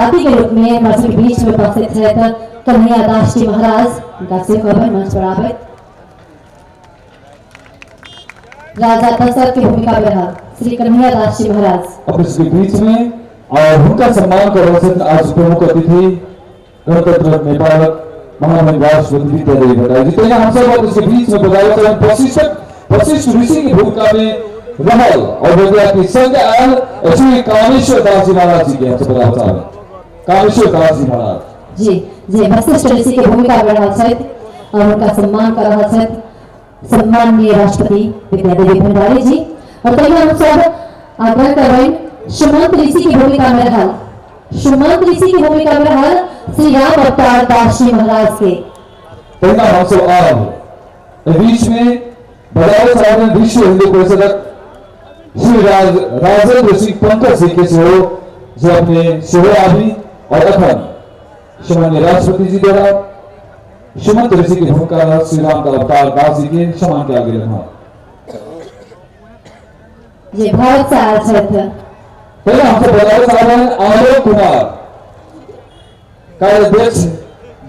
आदि के रूप में हमरा सबके बीच में उपस्थित छथि कन्हैया दास जी महाराज, हुनका से कहबै मंच पर आबैत। राजा दशरथ के भूमिका में रहल श्री कन्हैया दास जी महाराज अपने सबके बीच में और हुनका सम्मान कर रहल छथिन आज प्रमुख अतिथि गणतंत्र नेपाल महामहिम राष्ट्रपति विद्या देवी भट्टराई जी। तहिना हम सब अपने सबके बीच में बजाओ चलन वशिष्ठ वशिष्ठ ऋषि की भूमिका में रहल और विद्या के संग आयल श्री कामेश्वर दास जी महाराज जी के हम सब बजाओ चाहब कामेश्वर दास जी महाराज जी जी वशिष्ठ ऋषि के भूमिका में रहल छथि और हुनका सम्मान कर रहल छथि सम्माननीय राष्ट्रपति विद्या देवी भंडारी जी। और तहिना हम सब आग्रह करबनि सुमंत ऋषि की भूमिका में रहल सुमंत ऋषि की भूमिका में रहल श्री राम अवतार दास जी महाराज के। तहिना हम सब आब एहि बीच में बजाओ चाहबनि विश्व हिंदू परिषदक श्री राजेंद्र सिंह पंकज जी के सेहो जे अपने सेहो आबी और अखन सामान्य राष्ट्रपति जी द्वारा सुमंत ऋषि की भूमिका रहल श्री राम का अवतार दास जी के सम्मान कयल गेल हँ। जे भारत से आयल छथि। पहले हमसे बताओ चाहबनि आलोक कुमार कार्याध्यक्ष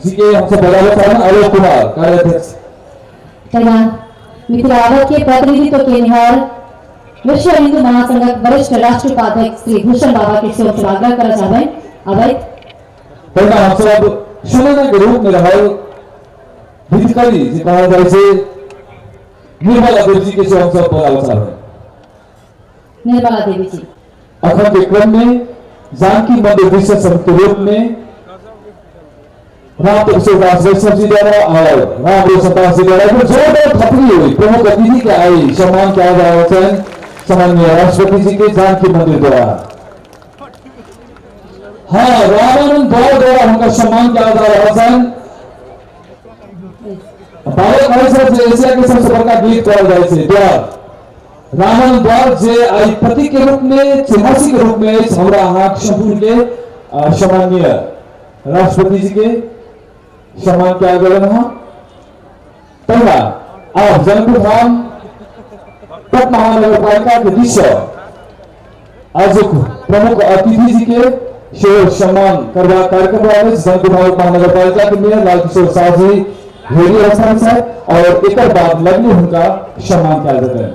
जी के हमसे बताओ चाहबनि आलोक कुमार कार्याध्यक्ष। तहिना मिथिलावत के प्रतिनिधित्व केनिहार विश्व हिंदू महासंघक वरिष्ठ राष्ट्रीय उपाध्यक्ष श्री भूषण बाबा के सेहो हम आग्रह करऽ चाहबनि अबैत। तहिना हम सब सुनने के रूप में रहल विधिकरी जे कहल जाइ छै निर्मला देवी जी के सेहो हम सब बोलाबऽ चाहबनि। निर्मला देवी जी। अखन के क्रम में जानकी मंदिर विशेष समिति के रूप में राम किशोर दास वैष्णव जी द्वारा और राम रोशन दास जी द्वारा एक जोरदार थपड़ी हुई प्रमुख अतिथि के आई सम्मान किया जा रहा है सम्माननीय राष्ट्रपति जी के जानकी मंदिर द्वारा। हाँ, रामानंद द्वार द्वारा हुनका सम्मान किया जा रहा है। बालक कहै छथि जे एशिया के सबसे बड़का गीत कहल जाइ छै द्वार रामानंद द्वार जे आई पति के रूप में चिन्हासी के रूप में अछि हमरा अहाँ सम्पूर्ण के सम्माननीय राष्ट्रपति जी के सम्मान कयल गेल हँ। तहिना आब जनकपुर धाम उप महानगरपालिका के दिस आजुक प्रमुख अतिथि जी के सेहो सम्मान करबाक कार्यक्रम रहल अछि। जनकपुर धाम उप महानगरपालिका के मेयर लालकिशोर शाह जी घेरी अवस्था में छथि और एकर बाद लगले हुनका सम्मान कयल जेतनि।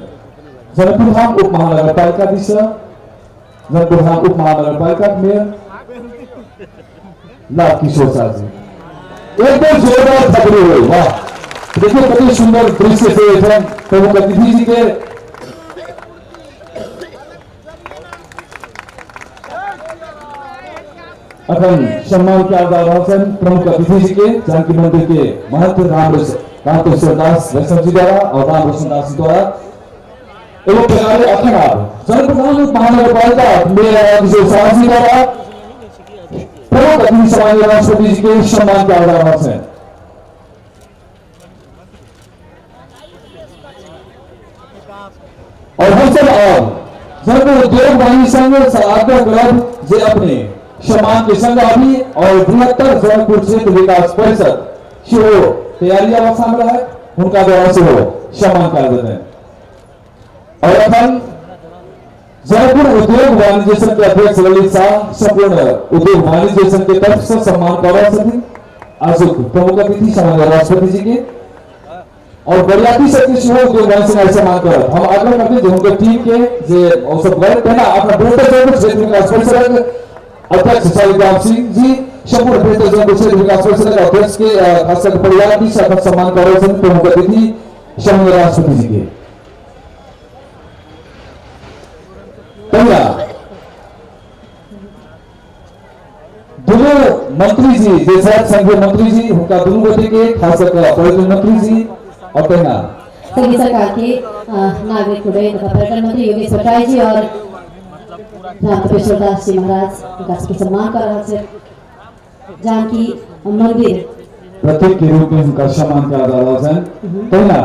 जनकपुर धाम उप महानगरपालिका दिस जनकपुर धाम उप महानगरपालिका के मेयर लालकिशोर शाह जी एकदम जोरदार थपड़ी हुई। वाह, देखिए कति सुंदर दृश्य से एखन प्रमुख अतिथि जी के अखन सम्मान कयल जा रहल छनि प्रमुख अतिथि जी के जानकी मंदिर के महंत रामकेश्वर दास वैष्णव जी द्वारा और राम रोशन दास जी द्वारा। एवं प्रकारे अखन आब जनकपुर महानगरपालिका मेयर किशोर शाह जी द्वारा प्रमुख अतिथि सम्माननीय राष्ट्रपति जी के सम्मान कयल जा रहल छनि। और हम सब अब जनकपुर उद्योग वाणिज्य संघ से आग्रह करब जे अपने सम्मान के संग आबी और बृहत्तर जनकपुर क्षेत्र विकास परिषद सेहो तैयारी अवस्था में रहे हुनका द्वारा सेहो सम्मान कयल जेतनि। और अखन जनकपुर उद्योग वाणिज्य संघ के अध्यक्ष ललित शाह संपूर्ण उद्योग वाणिज्य संघ के तरफ से सम्मान कर रहल छथिन आजुक प्रमुख अतिथि सम्माननीय राष्ट्रपति जी के और बरियाती सबके सेहो उद्योग वाणिज्य संघ सम्मान करत। हम आग्रह करते जे हुनकर टीम के जे ओ सब गए पहला अपना बृहत्तर जनकपुर क्षेत्र विकास परिषदक अध्यक्ष शालिग्राम सिंह जी संपूर्ण बृहत्तर जनकपुर क्षेत्र विकास परिषदक अध्यक्ष के खास कर परिवार दिस अखन सम्मान कर रहल छथिन प्रमुख अतिथि सम्माननीय राष्ट्रपति जी के। पहला दुनू मंत्री जी जे छथि संघीय मंत्री जी हुनका दुनू गोटे के खास कर पर्यटन मंत्री जी और तहिना संघीय सरकार के नागरिक उड्डयन तथा पर्यटन मंत्री योगेश भट्टराई जी और रामतपेश्वर दास जी महाराज हुनका सबके सम्मान कर रहल छथि। जानकी मंदिर प्रतीक के रूप में हुनका सम्मान कयल जा रहल छनि। तहिना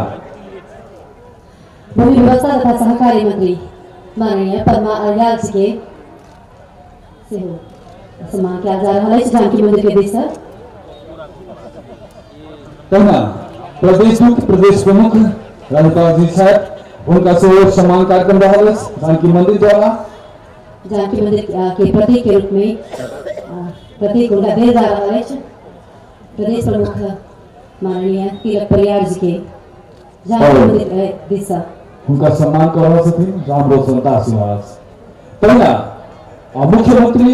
भूमि व्यवस्था तथा सहकारी मंत्री माननीय पद्मा अर्याल जी के सेहो सम्मान कयल जा रहल अछि जानकी मंदिर के दिस से। तहिना प्रदेश मुख्य प्रदेश प्रमुख राज्यपाल जी छथि हुनका सेहो सम्मान कार्यक्रम रहल अछि जानकी मंदिर द्वारा। जानकी मंदिर के प्रतीक के रूप में प्रतीक हुनका देल जा रहल अछि प्रदेश प्रमुख माननीय तिलक परियार जी के जानकी मंदिर दिस। हुनका सम्मान कऽ रहल छथिन राम रोशन दास जी महाराज। तहिना मुख्यमंत्री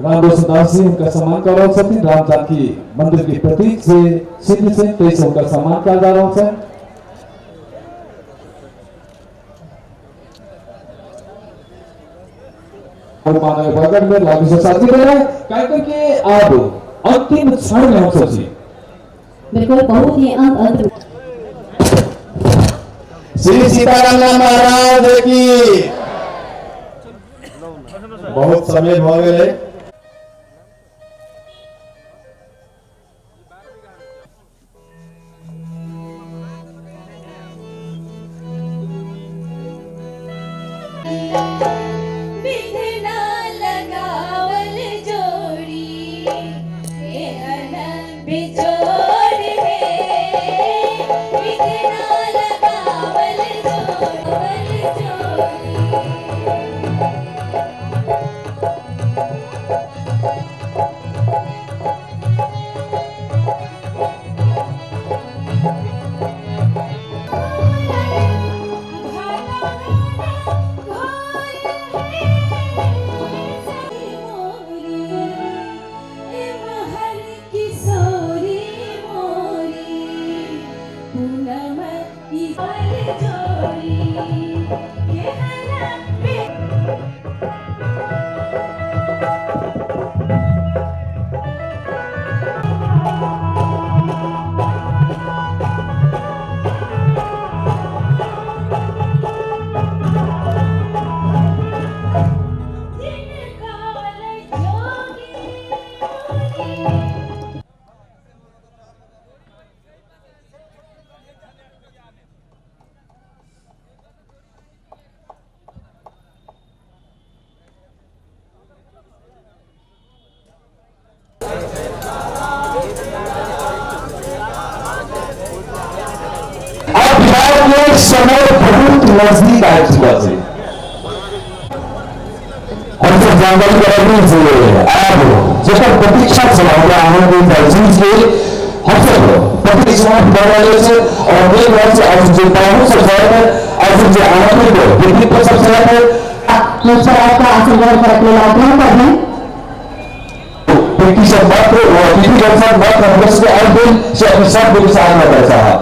राम रोशन दास जी हुनका सम्मान कऽ रहल छथिन। राम जानकी मंदिर के प्रतीक से चिन्ह छै, ताहिसँ हुनका सम्मान कयल जा रहल छनि। बगल में लागू से साथी बने कार्यक्रम के अब अंतिम क्षण में हम सब छी। बिल्कुल, बहुत ही अंत अंत। श्री सीताराम महाराज की। बहुत समय भऽ गेलै। विधना लगावल जोड़ी एहन बिजोड़ है, विधना लगावल जोड़वल जोड़ी। अब बिहार के समय बहुत नजदीक आ चुका है। हम सब जानकारी कराबी जे आब जकर प्रतीक्षा छल हमरा आनंद चीज के हम सब प्रतीक्षा कर रहल छै और देख रहल छै। आज जे पाहुन सब छथि, आज जे आनंदित व्यक्तित्व सब छथि, सर आपका आसन ग्रहण करके लेल आग्रह करबनि। व्यक्ति सब मात्र अतिथिगण सब मात्र हमर सबके आबि गेल से अपने सब लोग से आग्रह करय चाहब।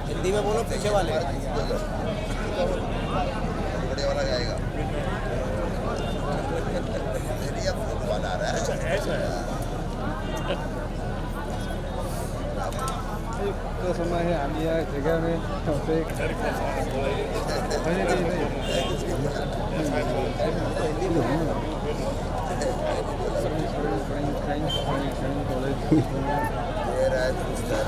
हिंदी में बोलो, पीछे वाले बड़े वाला जाएगा, एरिया फूड वाला आ रहा है। तो समय है हामी यहाँ जगह में होइन दे रहा है पूछता है।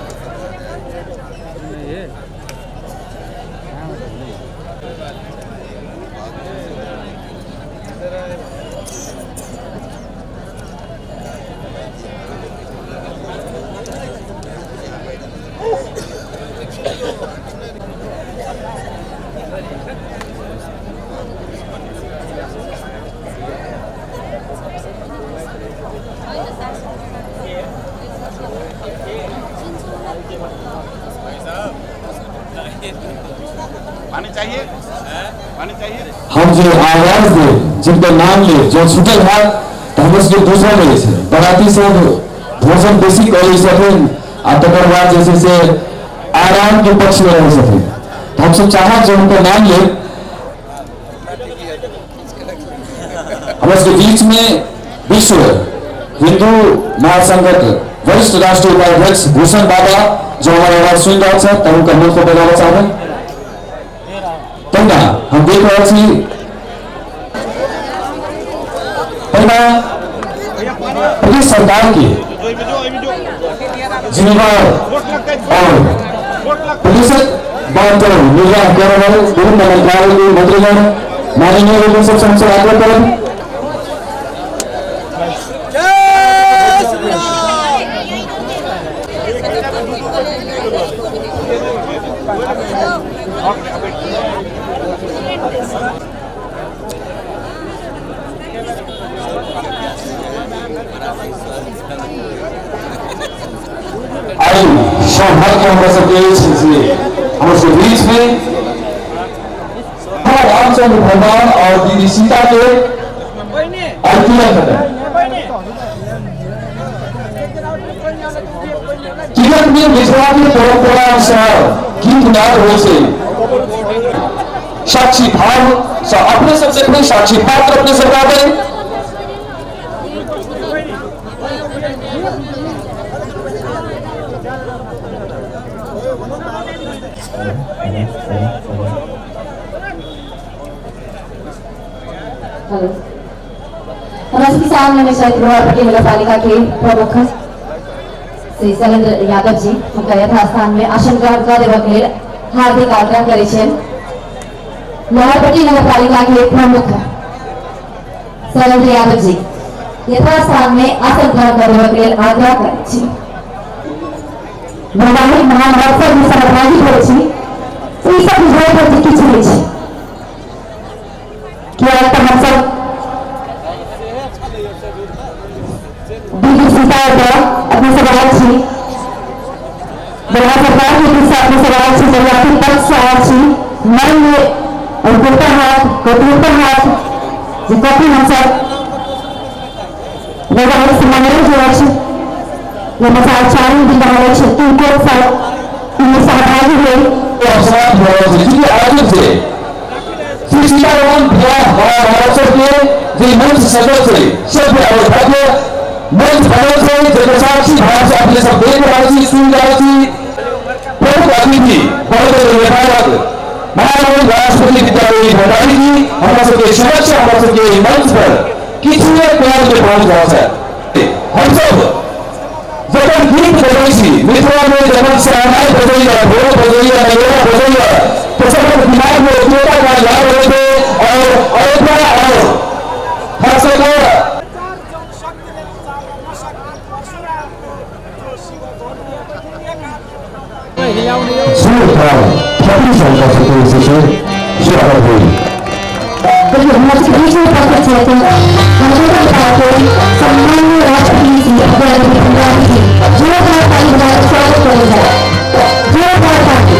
पानी चाहिए? पानी चाहिए? हम जे आवाज दे, जिनका नाम ले जो छूटल है, तऽ हमर सबके दोसर रहै छै। बराती सब भोजन बेसी करै छथिन आ तकर बाद जे छै से आराम के पक्ष में रहै छथिन, तऽ हमसब चाहब जे हुनकर नाम ले। हमर सबके बीच में विश्व हिंदू महासंघक वरिष्ठ राष्ट्रीय उपाध्यक्ष भूषण बाबा जो हमर आवाज सुनि रहल छथि, तऽ हुनकर मुख पर बजाबऽ चाहबै। तहिना हम देख रहल छी, तहिना प्रदेश सरकार के जिम्मेवार और प्रदेशक बात निर्वाह कर रहल विभिन्न मंत्रालय के मंत्रीगण माननीय लोगन सबसँ हमसब आग्रह करब। आई सौभाग्य हमरा सबके अछि जे हमर सबके बीच में रामचंद्र भगवान और दीदी सीता के आई तिलक हेतै। तिलक में मिथिला के परंपरा अनुसार गीत नाद होइ छै। साक्षी भाव से अपने सब देखबै, साक्षी पात्र अपने सब गाबै। हेलो, हमरा सबके सामने में शायद लोहारपट्टी नगर पालिका के प्रमुख श्री शैलेंद्र यादव जी हुनका यथास्थान में आसन ग्रहण कऽ देबऽ के लेल हार्दिक आग्रह करै छियनि। लोहारपट्टी नगर पालिका के प्रमुख शैलेंद्र यादव जी यथास्थान में आसन ग्रहण कऽ देबऽ के लेल आग्रह करै छी। वैवाहिक महामहोत्सव में सहभागी होइ छी, ई सब बुझाइ पर जे किछु होइ छै, किएक तऽ हमसब दीदी सीता ओतऽ अपने सब आयल छी, बिहार सरकार के दिस से अपने सब आयल छी, जरियाती पक्ष से आयल छी। मन में और गोटा हाथ गोटा हाथ जे कखन हमसब वैवाहिक समारोह जे अछि जाहिमे चारिम दिन रहल अछि, तिनको सब एहिमे सहभागी भेल। श्री सीताराम विवाह महोत्सव के जे मंच सजल छै, सभ्य और भव्य मंच बनल छै, जकर साक्षी भाव से अपने सब देख रहल छी, सुनि रहल छी। प्रमुख अतिथि बहुत महामहिम राष्ट्रपति विद्यादेवी भंडारी जी हमरा सबके समक्ष हमरा सबके मंच पर किछुए काल में पहुंच रहल छथि। हमसब जखन गीत बजै छी मिथिला में, जखन शहनाई बजैया, ढोल बजैया, नगेरा बजैया, तो सबके दिमाग में एकोटा गाना याद होइ छै और अयोध्या और हम सबके देखिए, हमरा सबके बीच में उपस्थित छथि सम्माननीय राष्ट्रपति श्री विद्यादेवी भंडारी जी। जोरदार ताली बजाकर स्वागत करल जाय, जोरदार ताली।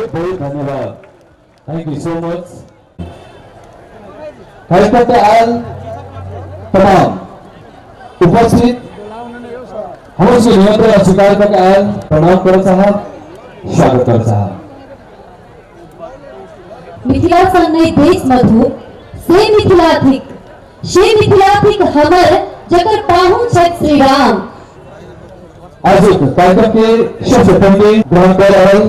बहुत बहुत धन्यवाद। Thank you so much. कार्यक्रम के आयल तमाम उपस्थित हमर से निमंत्रण स्वीकार करके आयल प्रणाम कर साहब, स्वागत कर साहब। मिथिला सन नहि देश मधु से मिथिला थिक, से मिथिला थिक हमर जकर पाहुन छथि श्री राम। आज कार्यक्रम के सबसे पहले ग्रहण कर रहल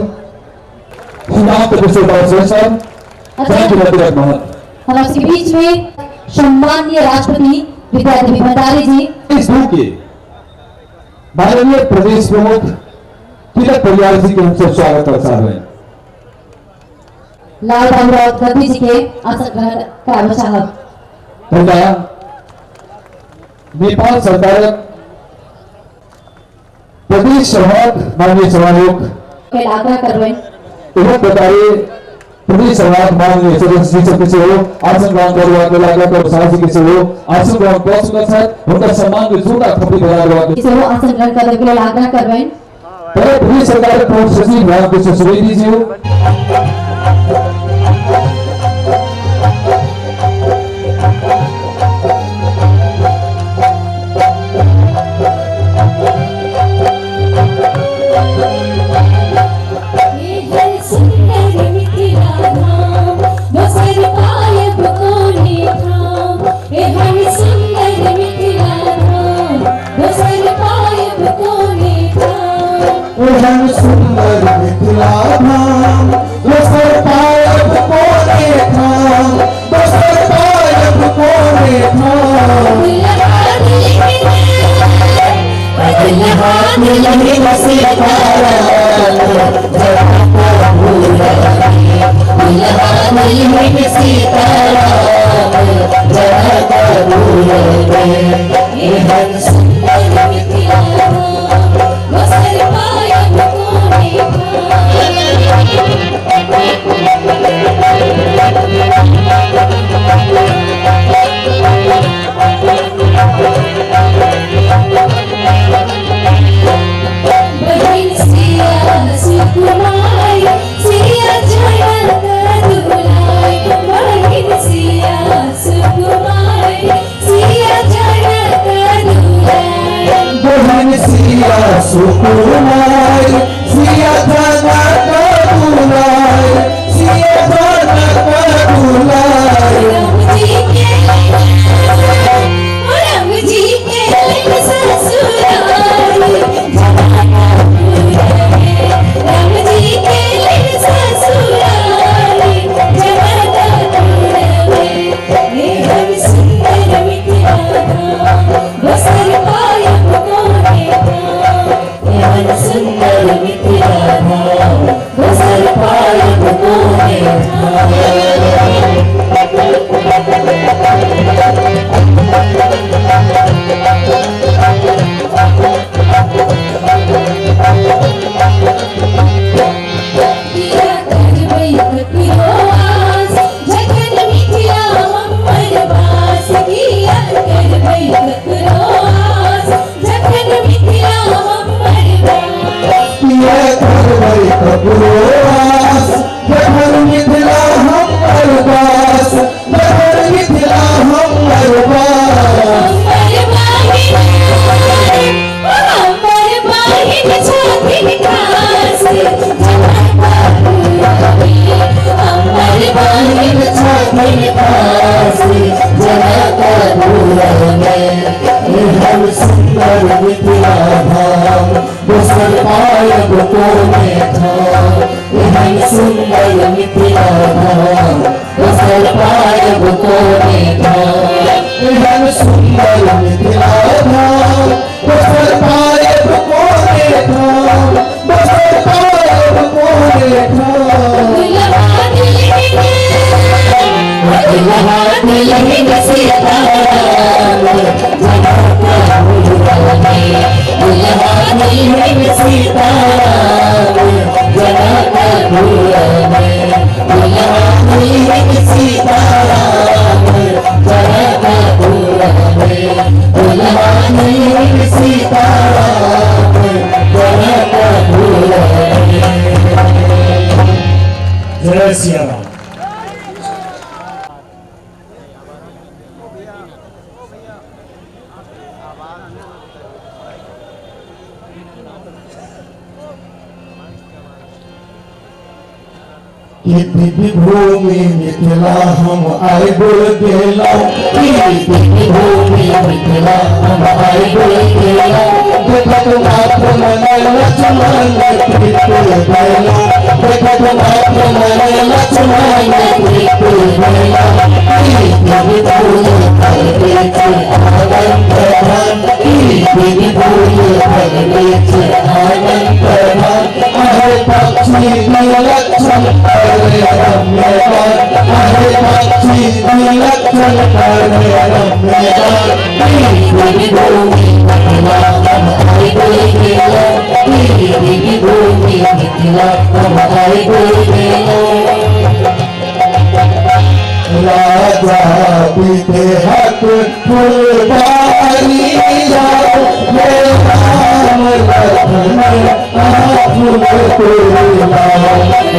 श्रीराम किशोर सर, thank you महत। हमारे सबके बीच में सम्माननीय राष्ट्रपति विद्या देवी भंडारी जी, इस के माननीय प्रदेश प्रमुख तिलक परियार जी के हम सब स्वागत करता है। लाल बाबूराव गद्दी जी के आसन ग्रहण कराबऽ चाहब। पहिला नेपाल सरकार प्रदेश सभाक माननीय सभामुख के आग्रह करबनि। एवं प्रकारे प्रदेश सभाक माननीय सदस्य जी सबके सेहो आसन ग्रहण करबाक लेल आग्रह करब। साहसी के सेहो आसन ग्रहण कऽ चुकल छथि, हुनकर सम्मान के जोरदार थपड़ी बजा देबाक सेहो आसन ग्रहण करबाक लेल आग्रह करबनि। पहले प्रदेश सरकार प्रमुख सचिव रामकृष्ण सुवेदी जी। सुंदर मिथिला धाम दोसर पायब कोने ठाम, एहन सुंदर मिथिला धाम दोसर पायब कोने ठाम, एहन सुंदर मिथिला धाम दोसर पायब कोने ठाम, दोसर पायब कोने ठाम। सुंदर मिथिला धाम दोसर पायब कोने बहिन सिया सुकुमारी सिया जनक दुलारी, बहिन सिया सुकुमारी सिया जनक दुलारी, बहिन सिया सुकुमारी सिया जनक दुलारी, सिया जनक दुलारी। राम जी के ससुरारी, राम जी के ससुरारी जनकपुर में, एहन सुंदर मिथिला धाम दोसर पायब कोने ठाम, एहन सुंदर मिथिला धाम दोसर पायब कोने ठाम। किया करबै ककरो आस जखन मिथिला हमर वास, किया करबै ककरो आस जखन मिथिला हमर वास, किया करबै ककरो आस जखन मिथिला हमर वास, जखन मिथिला हमर वास। हमर बाहिन छथिन खास जनकपुर में, हमर बाहिन छथिन खास जनकपुर में, एहन सुंदर मिथिला धाम दोसर पायब कोने ठाम, एहन सुंदर मिथिला धाम दोसर पायब कोने ठाम, एहन सुंदर मिथिला धाम दोसर पायब कोने ठाम, दोसर पायब कोने ठाम। दुल्हा दुल्हन सीताराम जनकपुर में, दुल्हा दुल्हन सीताराम जनकपुर में, दुल्हा दुल्हन सीताराम जनकपुर में, दुल्हा दुल्हन सियाराम। दिव्य भूमि मिथिला हम आबि गेलहुँ, दिव्य भूमि मिथिला हम आबि गेलहुँ, देखत मात्र मन लक्ष्मण तृप्त भेलहुँ, देखत मात्र मन लक्ष्मण तृप्त भेलहुँ। दिव्य भूमि भरबैत आनन्द धन, दिव्य भूमि भरबैत आनन्द धन, अहे पक्षी विलक्षण करे रम्यगान, अहे पक्षी विलक्षण करे रम्यगान। दिव्य भूमि मिथिला हम आबि गेलहुँ, दिव्य भूमि मिथिला हम आबि गेलहुँ। राजा विदेहक फुलबारी जाओ, हे राम लखन फूल तुला।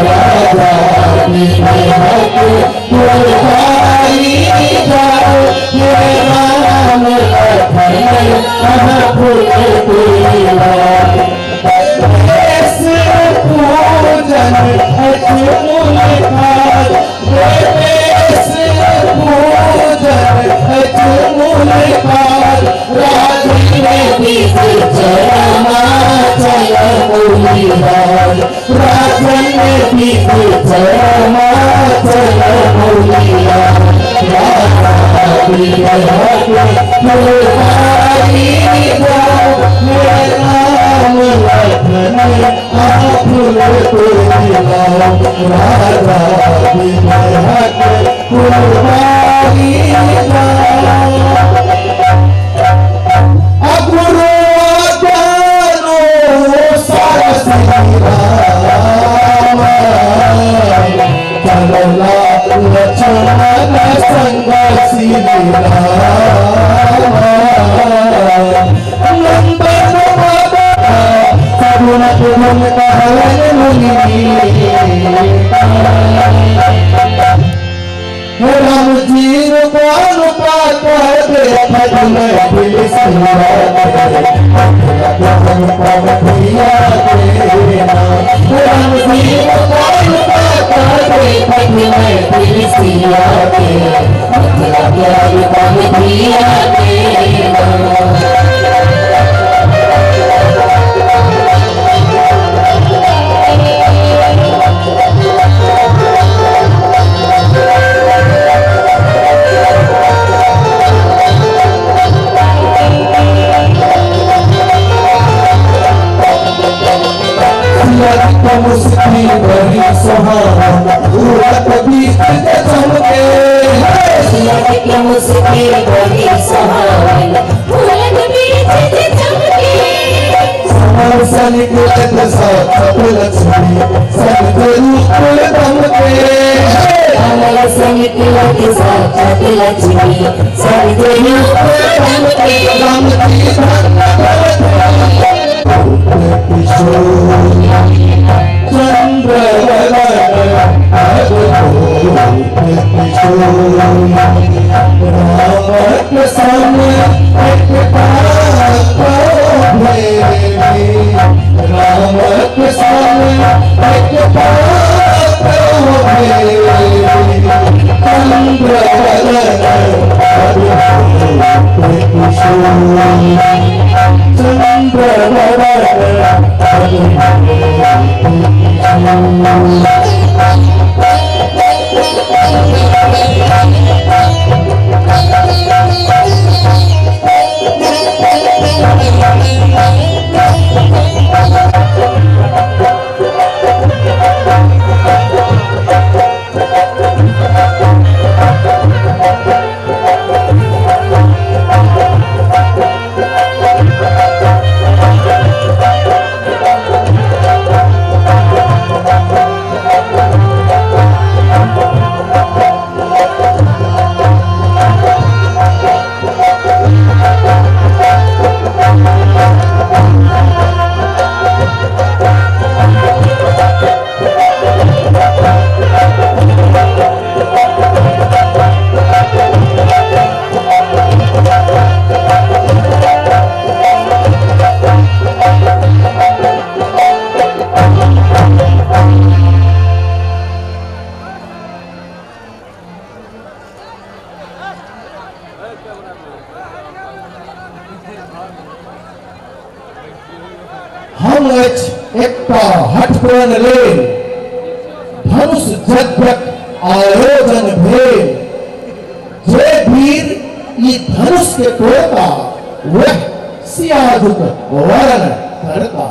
राजा विदेहक फुलबारी जाओ, हे राम लखन फूल तुला। पूजन दम अछि एकटा हठ प्रण लेल, धनुष यज्ञक आयोजन भेल। जे वीर ई धनुष के तोड़ता वह सियाजुक वरण करता।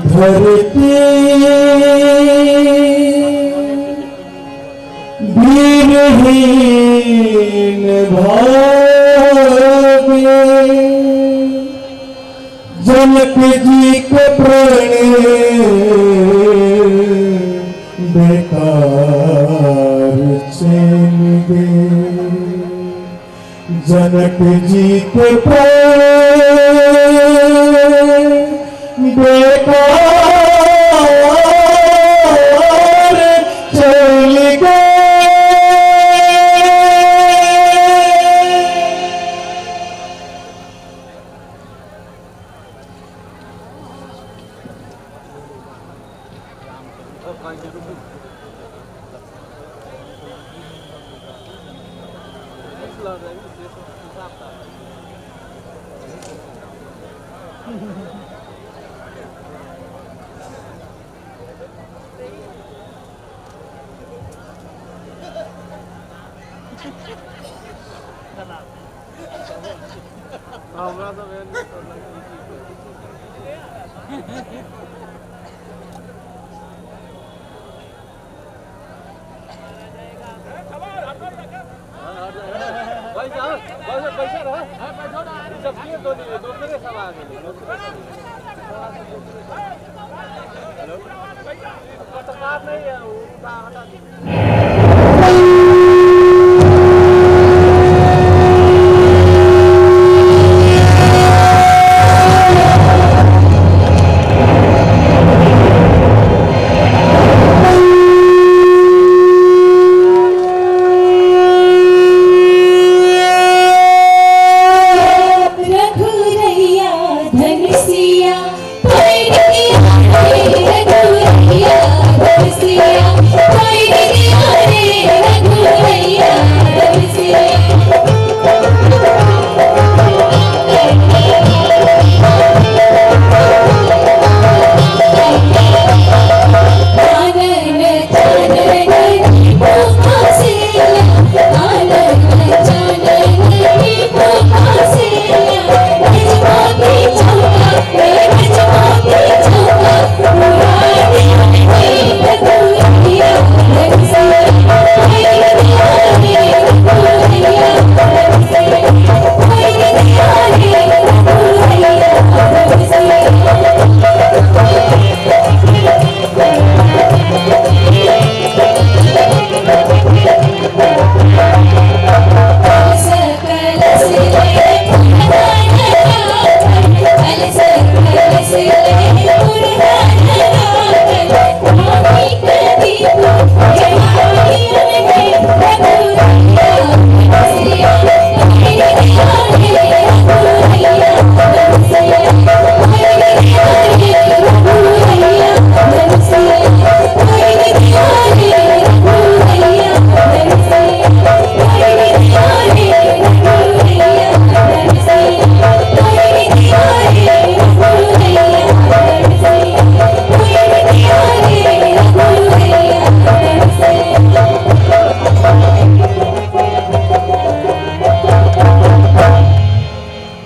धरती वीरहीन भावे, जनक जी के प्रण बेकार चल गए, जनक जी के प्रण बेकार चल गए।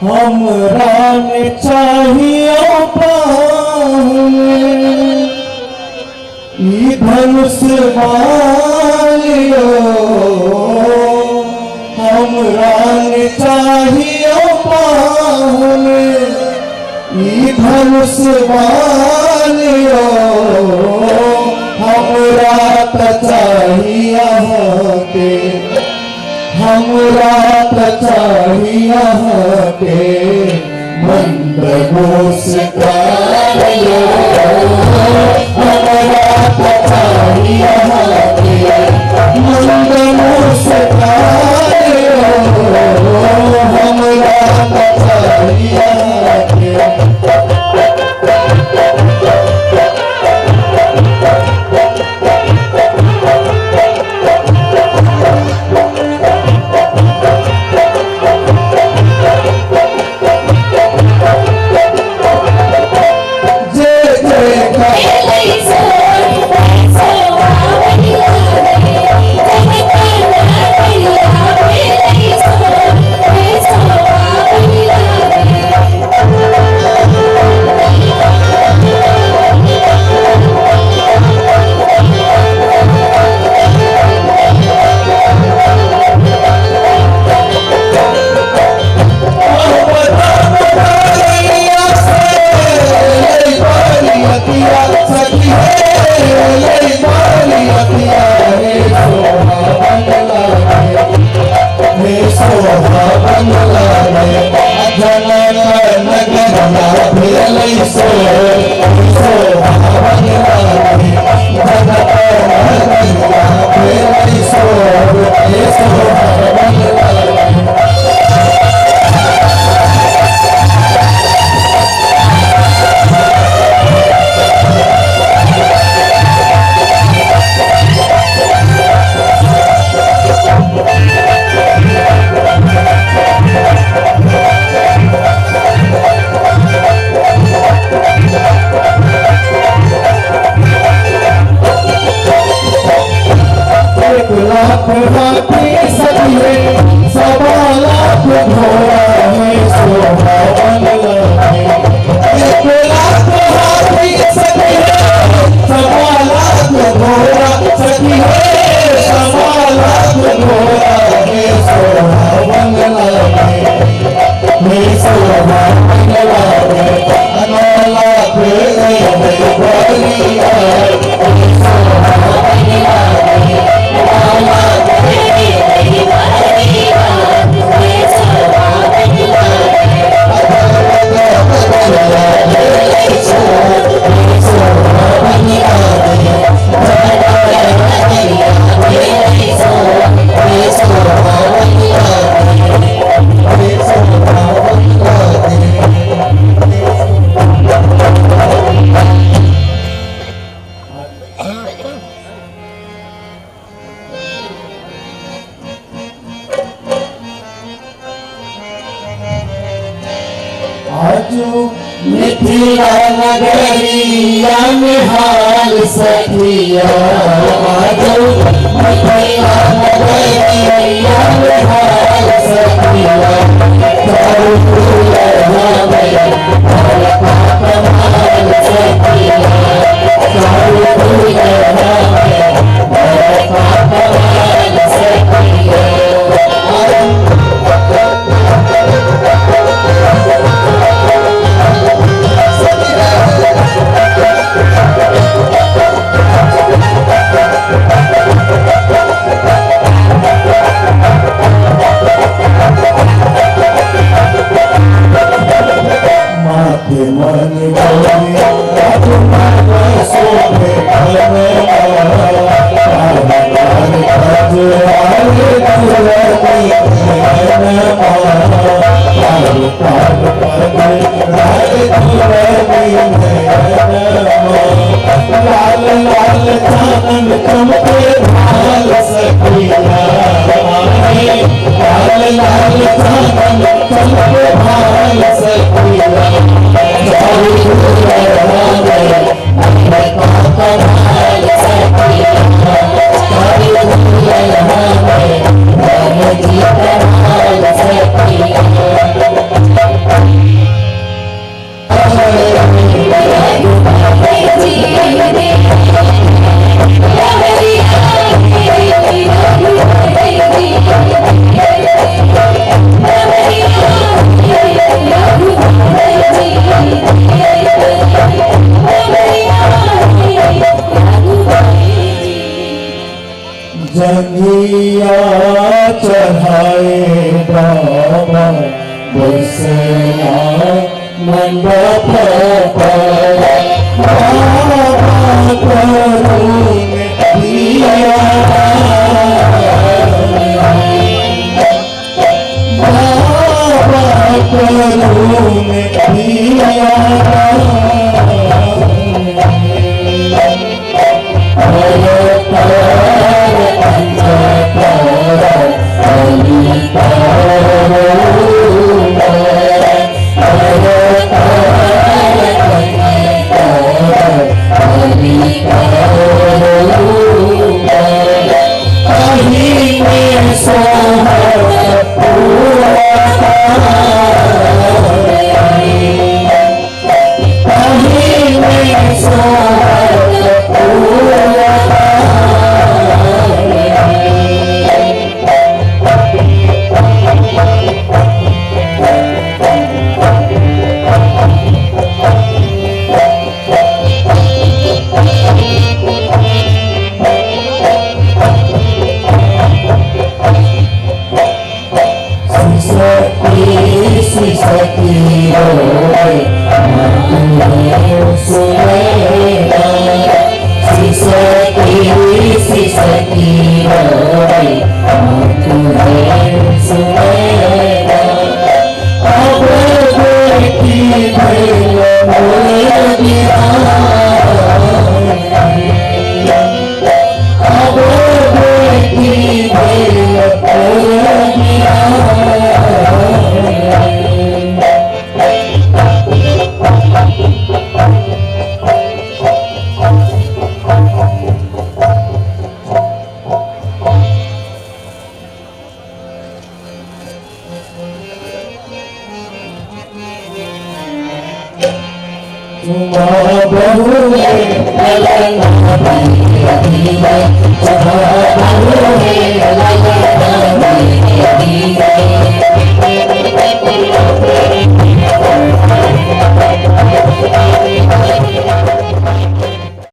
हमरा ने चाहियो पाहुन, ई धनुष बालियो। हमरा ने चाहियो पाहुन, ई धनुष बालियो। हमरा त चाही अहाँके, हमरा त चाही अहाँके मंद मुस्कान यो। हमरा त चाही अहाँके मंद मुस्कान यो। हमरा त चाही अहाँके। जय जय। एक लाख हाथी सखिए, 1.25 लाख घोड़ा है शोभावन लागे। एक लाख हाथी सखिए, 1.25 लाख घोड़ा सखिए, 1.25 लाख घोड़ा है शोभावन लागे, हे शोभावन लागे। 9 लाख बलिया। आजू मिथिला नगरिया निहाल सखिया। आजू मिथिला नगरिया निहाल सखिया। चारू फूल कमाल सखिया। चारू फूल कमाल सखिया। माथे मन गौरी शोभे लाल लाल चानन चमके भाल सखिया। लाल लाल चानन चमके भाल सखिया। सखिया। मंडप पर बाबा करुण दिया बाबा करुण दिया